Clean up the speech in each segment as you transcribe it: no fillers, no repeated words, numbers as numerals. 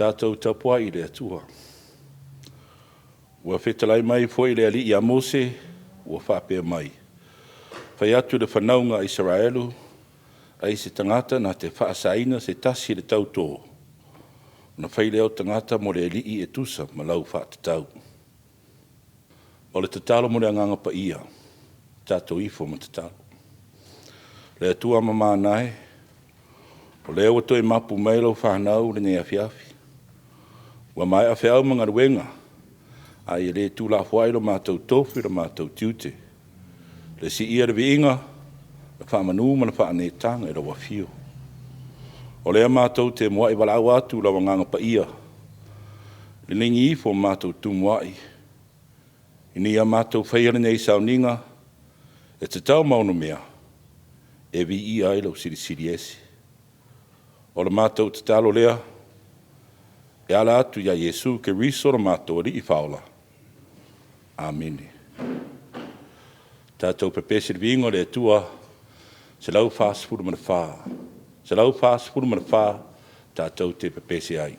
Tatou tapuai i le Atua. Ua fetalai mai foi le Alii ia Mose ua faapea mai, “Fai atu i le fanauga a Isaraelu, ai se tagata na te faasaina se tasi o le tauto, ona fai lea o tagata mo le Alii e tusa ma lau faatatau.” O le tatalo mo le Agaga Paia, tatou ifo ma tatalo. Le Atua mamana e, o lea ua toe mapu mai lau fanau i lenei afiafi, ua maea feau ma galuega, a ia le tuulafoai lo matou tofi ma lo matou tiute, le siia o le viiga, le faamanu ma le faaneetaga i lau Afio. O lea matou te muai valaau atu i lau Agaga Paia, liligi ifo ma matou tumuai ina ia matou faia lenei sauniga e tatau ma onomea e viia ai lou Silisili Ese. O le matou tatalo lea e ala atu ia Iesu Keriso o lo matou Alii Faaola. Amene. Tatou pepesi i le viiga o le Atua. 144, 144 tatou te pepesi ai.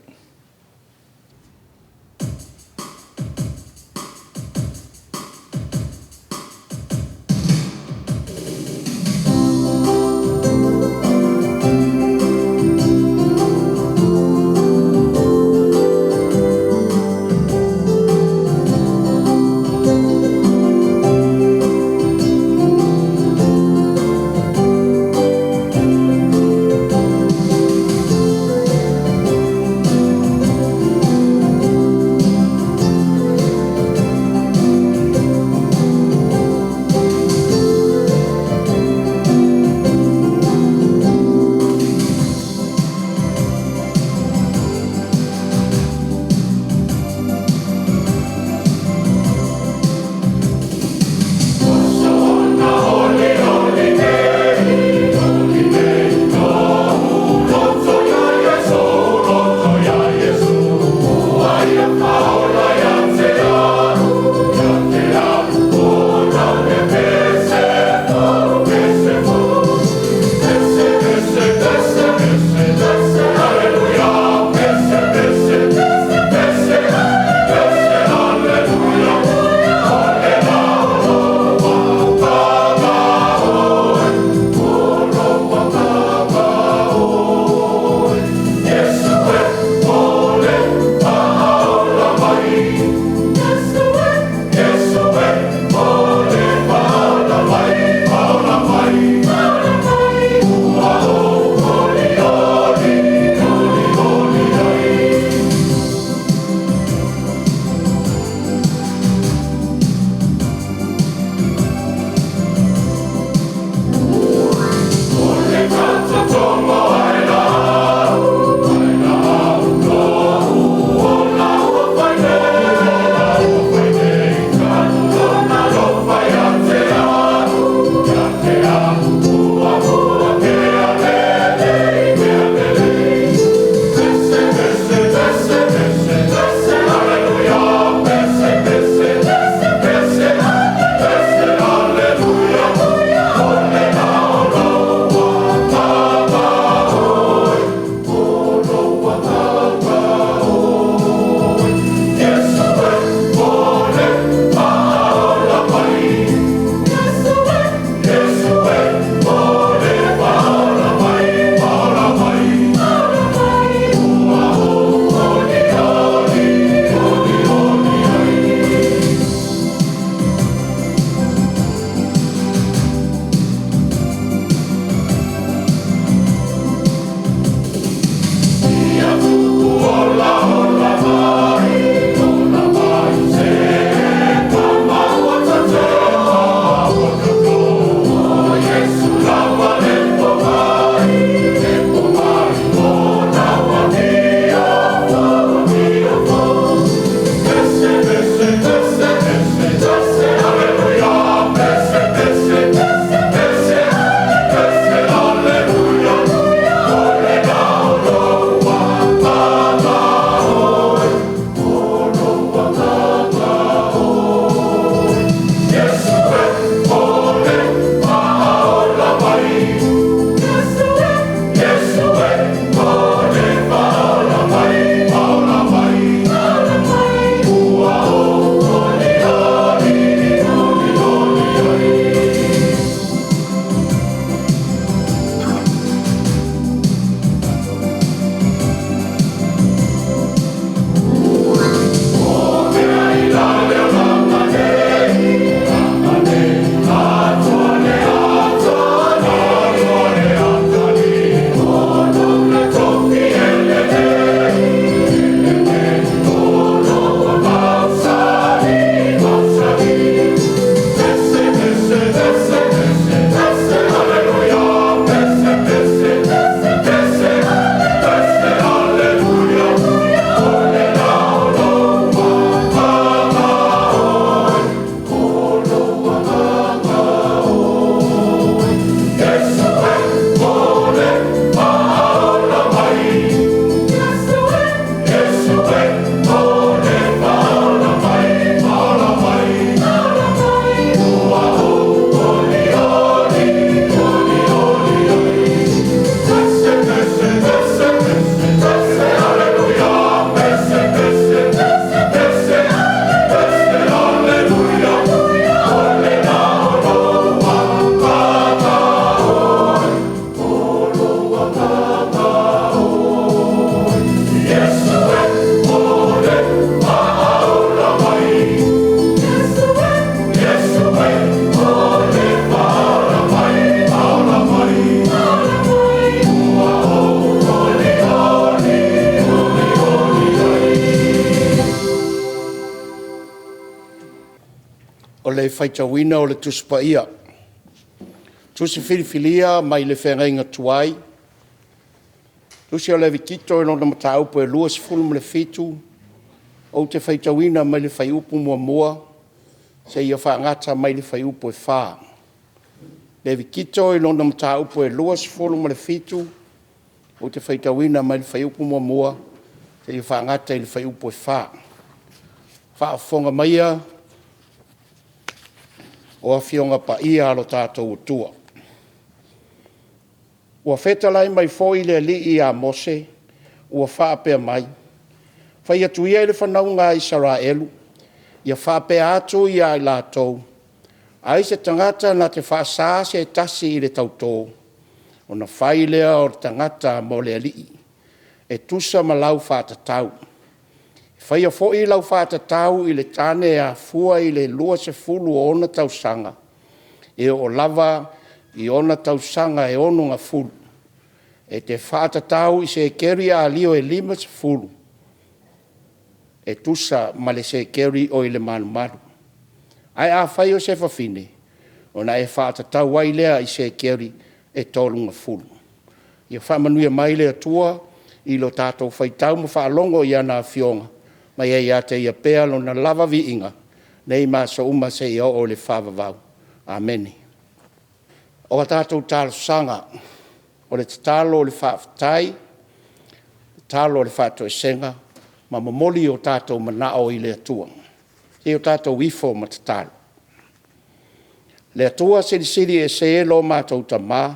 Le faitauina o le Tusi Paia. Tusi Filifilia mai le Feagaiga Tuai, Tusi a Levitito i lona Mataupu e 27, ou te faitauina mai le fuaiupu 1 seia faagata mai le fuaiupu e 4. Levitito i lona Mataupu e 27, ou te faitauina mai le fuaiupu 1 seia faagata i le fuaiupu e 4. Faafofoga maia o Afioga Paia a lo tatou Atua. Ua fetalai mai foi le Alii ia Mose ua faapea mai, “Fai atu ia i le fanauga a Isaraelu, ia faapea atu ia i latou, ‘Ai se tagata na te faasa se tasi i le tautō, ona fai lea o le tagata mo le Alii, e tusa ma lau faatatau. E faia foi lau faatatau i le tane e afua i le 20 o ona tausaga e oo lava i ona tausaga e 60. E te faatatau i sekeri ario e 50, e tusa ma le sekeri o i le malumalu. Ae afai o se fafine, ona e faatatau ai lea i sekeri e 30.” Ia faamanuia mai le Atua i lo tatou faitau ma faalogo i ana Afioga, ma ia ia te Ia pea Lona lava viiga nei ma aso uma seia oo i le faavavau. Amene. O a tatou talosaga, o le tatalo o le faafetai, tatalo o le faatoesega ma momoli o tatou manao i le Atua. Se i o tatou ifo ma tatalo. Le Atua Silisili Ese lo matou Tama,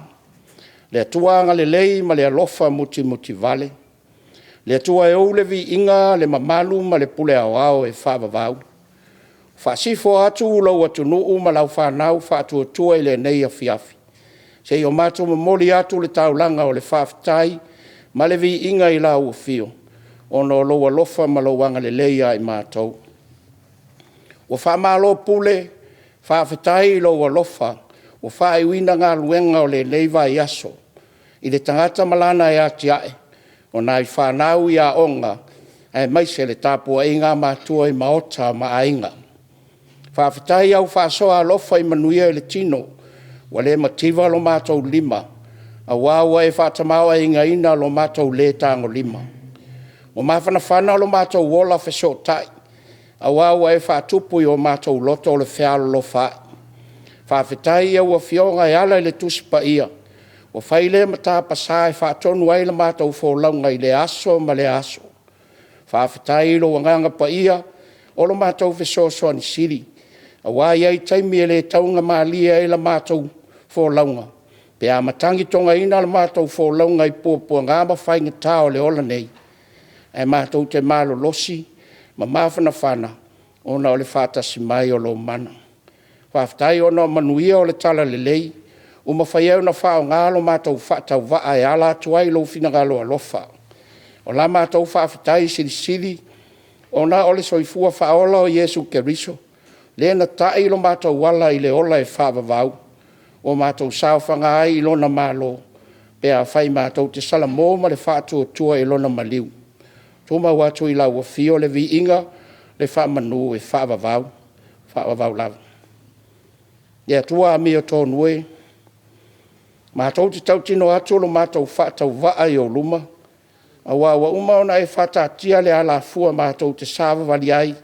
le Atua agalelei ma le alofa mutimutivale, le Atua e ou le viiga, le mamalu ma le pule aoao e faavavau, faasifo atu lou atunuu ma lau fanau faatuatua i lenei afiafi, se i o matou momoli atu le taulaga o le faafetai ma le viiga i lau afio, ona o lou alofa ma lou agalelei ia i matou. Ua faamalo pule, faafetai i lou alofa ua faaiuina galuega o lenei vaiaso i le tagata ma lana e atiae, o nai fanau i aoga, aemaise le tapuaiga a matua i maota ma aiga. Faafetai i au faasoa alofa i manuia i le tino, ua le mativa lo matou lima, aua ua e faatamaoaigaina lo matou le tagolima. Ua mafanafana lo matou ola fesootai, aua ua e faatupu i o matou loto le fealolofa ai. Faafetai i lau Afioga e ala i le Tusi Paia, ua fai lea matapasā e faatonu ai la matou folauga i lea aso ma lea aso. Faafetai i lou Agaga Paia o lo matou fesoasoani sili, aua e i ai taimi e le taugamalie ai la matou folauga, pe a matagitogaina la matou folauga i puapuaga ma faigata o le ola nei, ae matou te malolosi ma mafanafana ona o le faatasi mai o lou Mana. Faafetai ona o manuia o le talalelei ua mafai ai ona faaaoga lo matou faatauvaa e ala atu ai i lou finagalo alofa. O la matou faafetai silisili ona o le soifua faaola o Iesu Keriso lea na ta'i lo matou ala i le ola e faavavau, ua matou saofaga ai i lona Malo pe afai matou te salamo ma le faatuatua i lona maliu. E tumau atu i lau Afio le viiga, le faamanu e faavavau, faavavau lava. Le Atua amiotonu e, matou te tautino atu lo matou faatauvaa i ou luma, aua ua uma ona e faataatia le alafua matou te savavali ai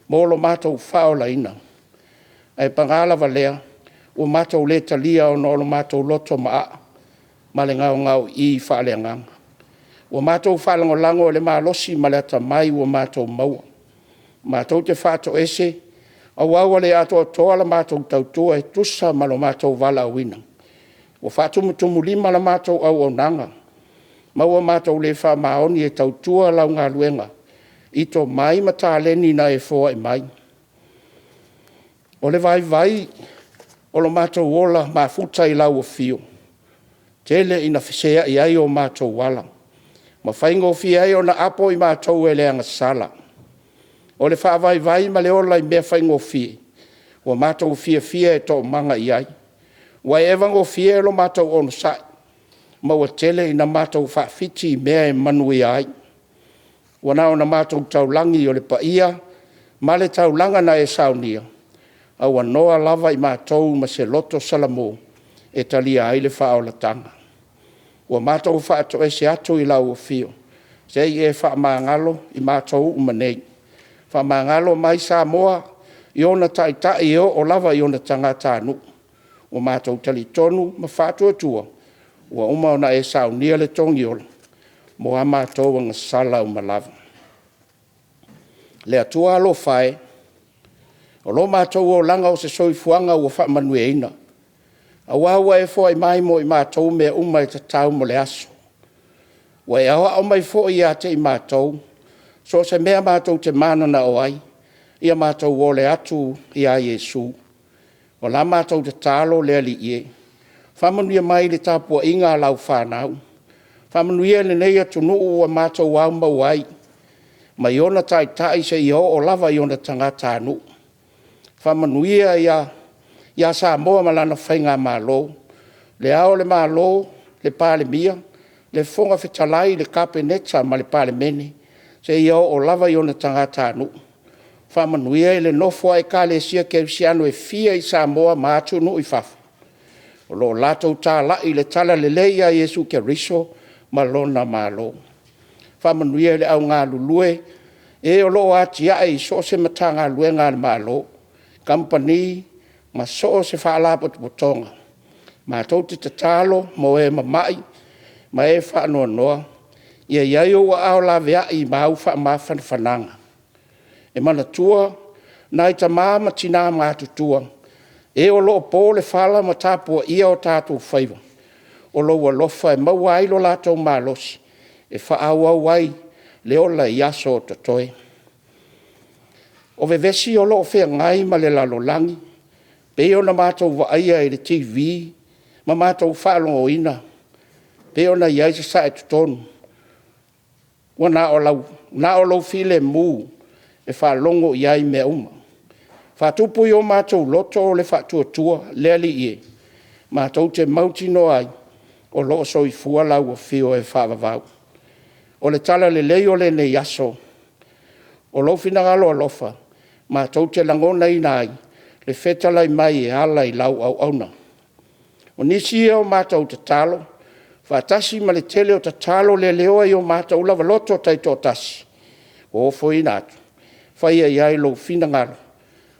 mo lo matou faaolaina. Ae paga lava lea, ua matou le talia ona o lo matou loto maaa ma le gaogaoii faaleagaga. Ua matou faalagolago i le malosi ma le atamai ua matou maua, matou te faatoese aua ua le atoatoa la matou tautua e tusa ma lo matou valaauina. Ua faatumutumulima la matou auaunaga ma ua matou le faamaoni e tautua lau galuega i tomai ma taleni na e foai mai. O le vaivai o lo matou ola mafuta i lau afio, tele ina feseai ai o matou ala ma faigofie ai ona apo i matou e le agasala. O le faavaivai ma le ola i mea faigofie ua matou fiafia e toomaga i ai. Ua e evagofie lo matou onosai ma ua tele ina matou faafiti i mea e manuia ai. Ua na ona matou taulagi o le paia ma le taulaga na e saunia. Aunoa lava i matou ma se loto salamu e talia ai le faaolataga. Ua matou faatoese atu i lau afio, se i e faamagalo i matou uma nei. Faamagalo mai Samoa i ona taitai e oo lava i ona tagatanuu. Ua matou talitonu ma faatuatua ua uma ona e saunia le togiola mo a matou agasala uma lava. Le Atua alofa e, o lo matou olaga o se soifuaga ua faamanuiaina, aua ua e foai mai mo i matou mea uma e tatau mo le aso. Ua e aoao mai foi ia te i matou so o se mea matou te mananao ai, ia matou ole atu ia Iesu. O la matou tatalo le Alii e, faamanuia mai i le tapuaiga a lau fanau, faamanuia i lenei atunuu ua matou au ai, mai ona taitai seia oo lava i ona tagatanuu. Faamanuia ia Samoa ma lana faigamalo, Le Ao o le Malo, le Palemia, le Fofoga Fetalai, le Kapeneta ma le Palemene, seia oo lava i ona tagatanuu. Faamanuia i le nofo a Ekalesia Kerisiano e fia i Samoa ma atunuu i fafo o lo o latou talai i le talalelei ia Iesu Keriso ma lona Malo. Faamanuia i le au galulue, e o lo o atiae i so o se Matagaluega a le Malo, kamupani ma so o se Faalapotopotoga. Matou te tatalo mo e mamai ma e faanoanoa, ia i ai ou aao laveai ma au faamafanafanaga. E manatua nai tama ma tina matutua, e o lo o po le fala ma tapuaia o tatou faiva, o lou alofa e maua ai lo latou malosi e faaauau ai le ola i aso o totoe. O vevesi o lo o feagai ma le lalolagi pei ona matou vaaia i le TV ma matou faalogoina pei ona i ai sasae totonu, ua na o lou filemu e faalogo i ai mea uma. Faatupu i o matou loto le faatuatua, le Alii e, matou te mautinoa ai o lo o soifua lau Afio e faavavau. O le talalelei o lenei aso, o lou finagalo alofa matou te lagonaina ai le fetalai mai e ala i lau auauna. O nisi ia o matou tatalo faatasi ma le tele o tatalo leleoa i o matou lava loto taitoatasi ua ofoina atu, faia i ai lou finagalo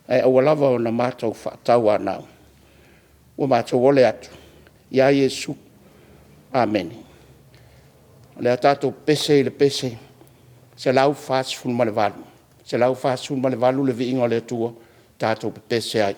ae aua lava ona matou faatauanau. Ua matou ole atu ia Iesu. Amene. O le a tatou pepese i le pese 148, 148 le viiga o le Atua, tatou pepese ai.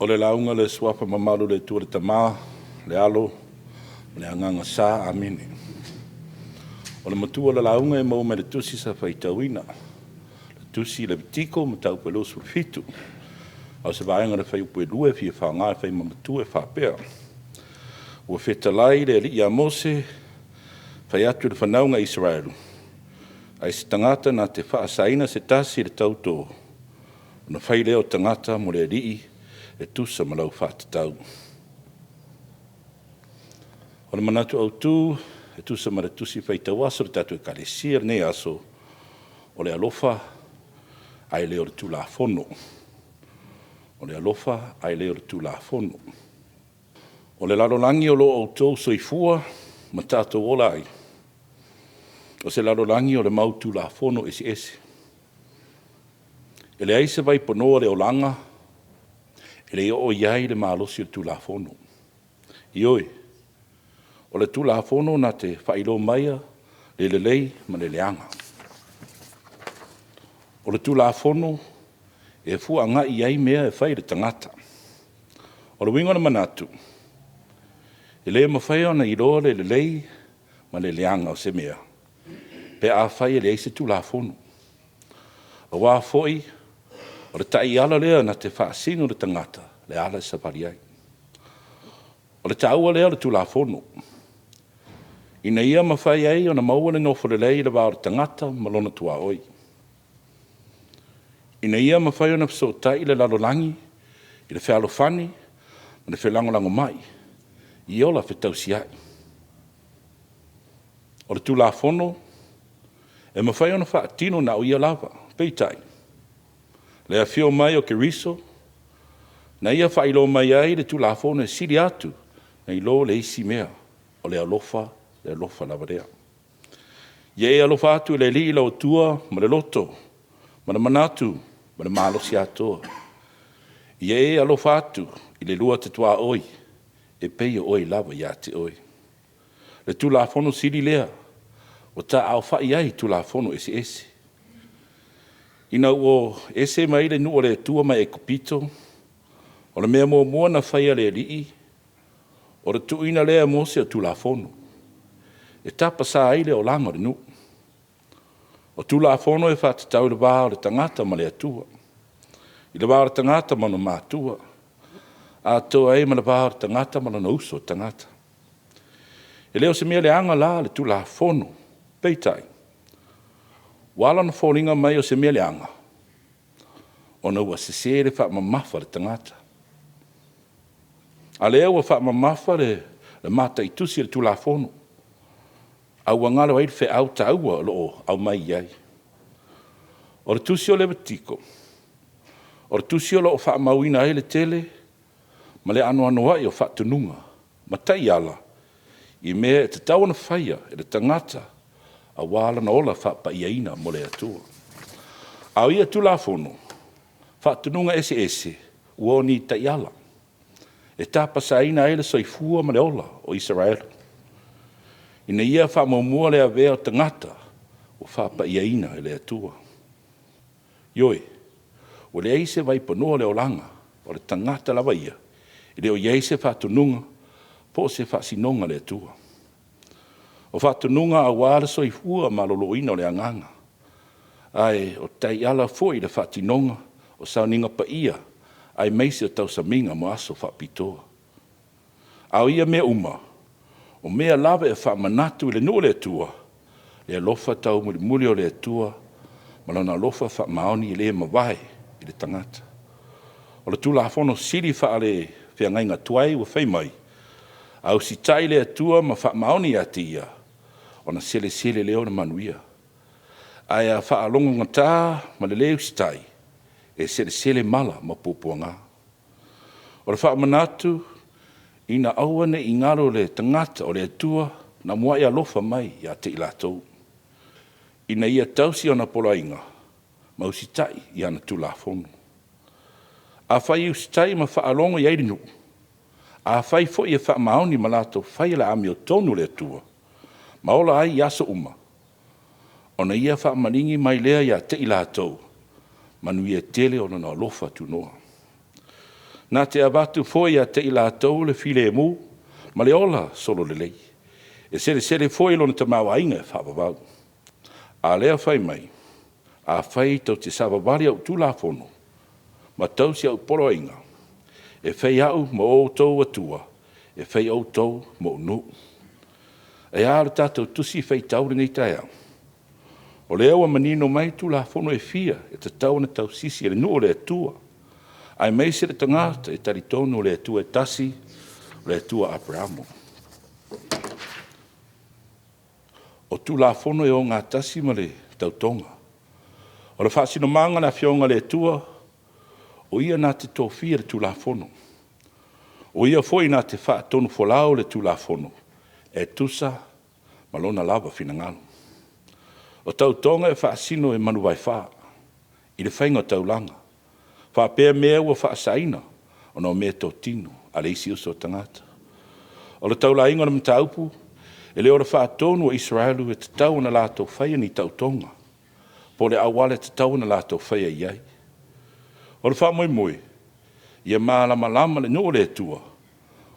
le lauga le Suafa mamalu le Atua le Tama, le Alo ma le Agaga Sa. Amene. O le matua o le lauga e maua mai le tusi sa faitauina, le tusi Levitiko mataupu e 27. A o se vaega o le fuaiupu e 2 e fia faaaoga e fai ma matua e faapea; “Ua fetalai le Alii ia Mose, fai atu i le fanauga a Isaraelu, ai se tagata na te faasaina se tasi i le tauto, ona fai lea o tagata mo le Alii e tusa ma lau faatatau.” O le manatu autu e tusa ma le Tusi Faitau Aso a le tatou Ekalesia i lenei aso, o le alofa ae le o le Tulafono. O le alofa ae le o le Tulafono. O le lalolagi o lo o outou soifua ma tatou ola ai, o se lalolagi o le mau Tulafono eseese. E leai se vaipanoa o le olaga e le i oo i ai le malosi o le Tulafono. Ioe, o le Tulafono na te faailoa maia le lelei ma le leaga. O le Tulafono e fua agai i ai mea e fai e le tagata. O le uiga o le manatu, e le mafai ona iloa le lelei ma le leaga o se mea pe afai e leai se Tulafono. Aua foi o le taiala lea na te faasino i le tagata le ala e savali ai. O le taua lea o le Tulafono, ina ia mafai ai ona maua le nofo lelei i le va o le tagata ma lona tuaoi, ina ia mafai ona fesootai le lalolagi i le fealofani ma le felagolagomai i ola fetausiai. O le Tulafono, e mafai ona faatino na o ia lava, peitai, le afio mai o Keriso na Ia faailoa mai ai le Tulafono e sili atu nai lo le isi mea, o le alofa, le alofa lava lea. Ia e alofa atu i le Alii lou Atua ma le loto ma le manatu ma le malosi atoa. Ia e alofa atu i le lua te tuaoi e pei o oe lava ia te oe. Le Tulafono Sili lea ua taaofai ai Tulafono eseese. Ina ua ese mai le nuu o le Atua mai Aikupito, o le mea muamua na faia e le Alii, o le tuuina lea e Mose o Tulafono e tapasa ai le olaga o le nuu. O Tulafono e faatatau i le va o le tagata ma le Atua, i le va o le tagata ma ona matua, atoa ai ma le va o le tagata ma lona uso a tagata. E le o se mea leaga la le Tulafono, peitai, ua ala ona foliga mai o se mea leaga, ona ua sese le faamamafa a le tagata. A lea ua faamamafa le mataitusi o le Tulafono, a ua galo ai le feau taua o lo o aumai i ai. O le tusi o Levitiko, o le tusi o lo o faamauina ai le tele ma le anoanoai o faatonuga ma taiala i mea e tatau ona faia e le tagata aua lona ola faapaiaina mo le Atua. A o ia Tulafono, faatonuga eseese, ua o ni taiala e tapasaina ai le soifua ma le ola o Isaraelu, ina ia faamuamua le avea o tagata ua faapaiaina e le Atua. Ioe, ua leai se vaipanoa o le olaga o le tagata lava ia, e le o i ai se faatonuga po o se faasinoga a le Atua. O faatonuga aua le soifua maloloina o le agaga, ae o taiala foi i le faatinoga o sauniga paia aemaise o tausamiga mo aso faapitoa. A o ia mea uma, o mea lava e faamanatu i le nuu o le Atua le alofa taumulimuli o le Atua ma Lona alofa faamaoni e le mavae i le tagata. O le Tulafono sili faale-feagaiga tuai ua fai mai, a usitai i le Atua ma faamaoni ia te Ia, ona selesele lea o le manuia. Ae a faalogogata ma le le usitai, e selesele mala ma puapuaga. O le faamanatu, ina aua ne i galo i le tagata o le Atua na muai alofa mai ia te i latou, ina ia tausi Ona poloaiga ma usitai i ana Tulafono. Afai e usitai ma faalogo i ai le nuu, afai foi e faamaoni ma latou faia le amiotonu a le Atua ma ola ai i aso uma, ona Ia faamaligi mai lea ia te i latou, manuia tele o Lona alofa tunoa. Na te avatu foi ia te i latou le filemu ma le ola sololelei, e selesele foi lona tamaoaiga e faavavau. A o lea fai mai, afai tou te savavali i au Tulafono ma tausi au poloaiga, e fai au ma o outou Atua, e fai outou ma ou nuu. E a le tatou Tusi Faitau i lenei taeao? O lea ua manino mai Tulafono e fia e tatau ona tausisi e le nuu o le Atua, aemaise le tagata e talitonu o le Atua e tasi, o le Atua a Aperamo. O Tulafono e ogatasi ma le tautoga. O le faasinomaga o le Afioga a le Atua, o Ia na te tofia le Tulafono. O Ia foi na te faatonufolau le Tulafono e tusa ma Lona lava finagalo. O tautoga e faasino e manuvaefa i le faiga o taulaga, faapea mea ua faasaina ona o meatotino a le isi uso a tagata. O le taulaina o le mataupu, e le o le faatonu a Isaraelu e tatau ona latou faia ni tautoga, po o le auala e tatau ona latou faia i ai. O le faamoemoe, ia malamalama le nuu o le Atua,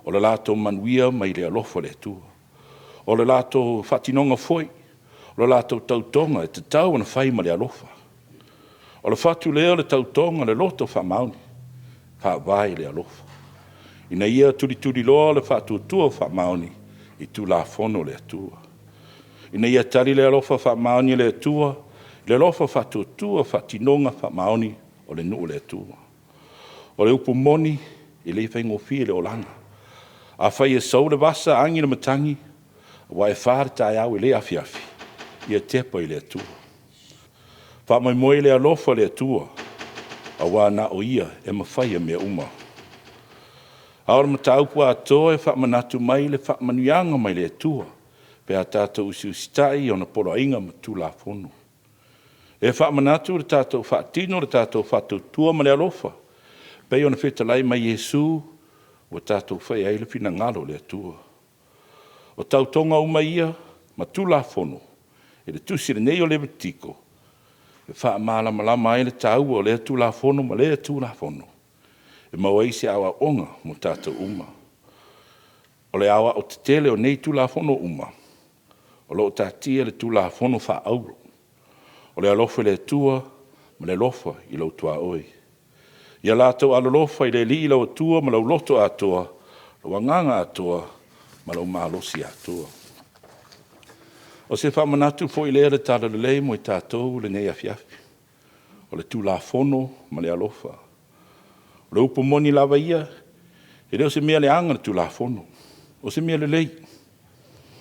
o le latou manuia mai le alofa o le Atua. O le latou faatinoga foi o le latou tautoga e tatau ona fai ma le alofa. O le fatu lea o le tautoga o le loto faamaoni, e faavae i le alofa, ina ia tulituliloa le faatuatua faamaoni i Tulafono a le Atua, ina ia tali le alofa faamaoni o le Atua i le alofa faatuatua faatinoga faamaoni o le nuu o le Atua. O le upu moni, e le faigofie le olaga. Afai e sou le vasa agi le matagi, aua e fa le taeao e le afiafi, ia tepa i le Atua. Faamoemoe i le alofa o le Atua, aua na o Ia e mafaia mea uma. A o le mataupu atoa e faamanatu mai le faamanuiaga mai le Atua pe a tatou usiusitai i ona poloaiga ma Tulafono. E faamanatu le tatou faatino le tatou faatuatua ma le alofa, pei ona fetalai mai Iesu, ua tatou faia ai le finagalo o le Atua. O tautoga uma ia ma Tulafono i le tusi lenei o Levitiko, e faamalamalama ai le taua o lea Tulafono ma lea Tulafono, e maua ai se aoaoga mo tatou uma. O le aoaotetele o nei Tulafono uma, o lo o taatia le Tulafono Faaauro, o le alofa i le Atua ma le alofa i lou tuaoi. Ia latou alolofa i le Alii lou Atua ma lou loto atoa, lou agaga atoa ma lou malosi atoa. O se faamanatu foi lea o le Talalelei mo i tatou i lenei afiafi, o le Tulafono ma le alofa. O le upu moni lava ia, e le o se mea leaga le Tulafono, o se mea lelei,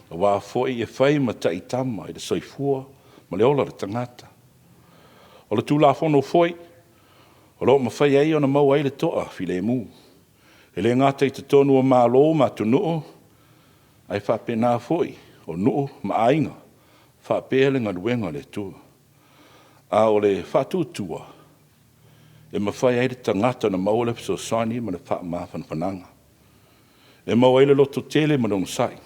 aua foi e fai ma taitama i le soifua ma le ola o le tagata. O le Tulafono foi o lo o mafai ai ona maua ai le toafilemu, e le gata i totonu o Malo ma atunuu, ae faapena foi o nuu ma aiga faapea le galuega a le Atua. A o le faatuatua, e mafai ai le tagata ona maua le fesoasoani ma le faamafanafanaga. E maua ai le lototele ma le onosai,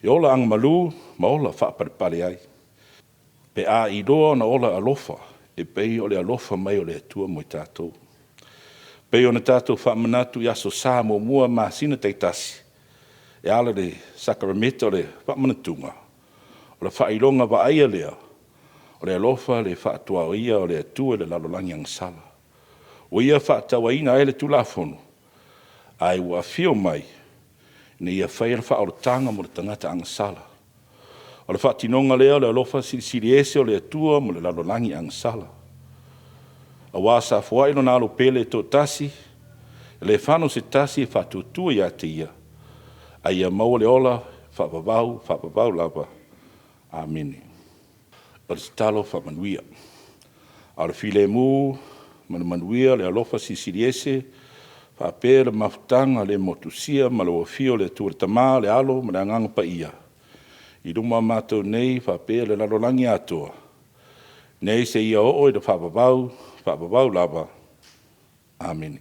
e ola agamalu ma ola faapalepale ai, pe a iloa ona ola alofa e pei o le alofa mai o le Atua mo i tatou. E pei ona tatou faamanatu i Aso Sa muamua masina taitasi e ala i le sakaramaka o le faamanatuga, o le faailoga vaaia lea o le alofa le faatuaoia o le Atua i le lalolagi agasala, ua Ia faatauaina ai le Tulafono, ae ua afio mai ina ia faia le faaolataga mo le tagata agasala. O le faatinoga lea o le alofa silisili ese o le Atua mo le lalolagi agasala, aua sa foai Lona Alo pele e toatasi, e le fano se tasi e faatuatua ia te Ia, a ia maua le ola faavavau, faavavau lava. Amene. O le tatalo faamanuia. A o le filemu ma le manuia, le alofa silisili ese faapea le mafutaga le motusia ma lou afio o le Atua le Tama, le Alo ma le Agaga Paia i luma o matou nei faapea le lalolagi atoa, nei seia oo i le faavavau, faavavau lava. Amene.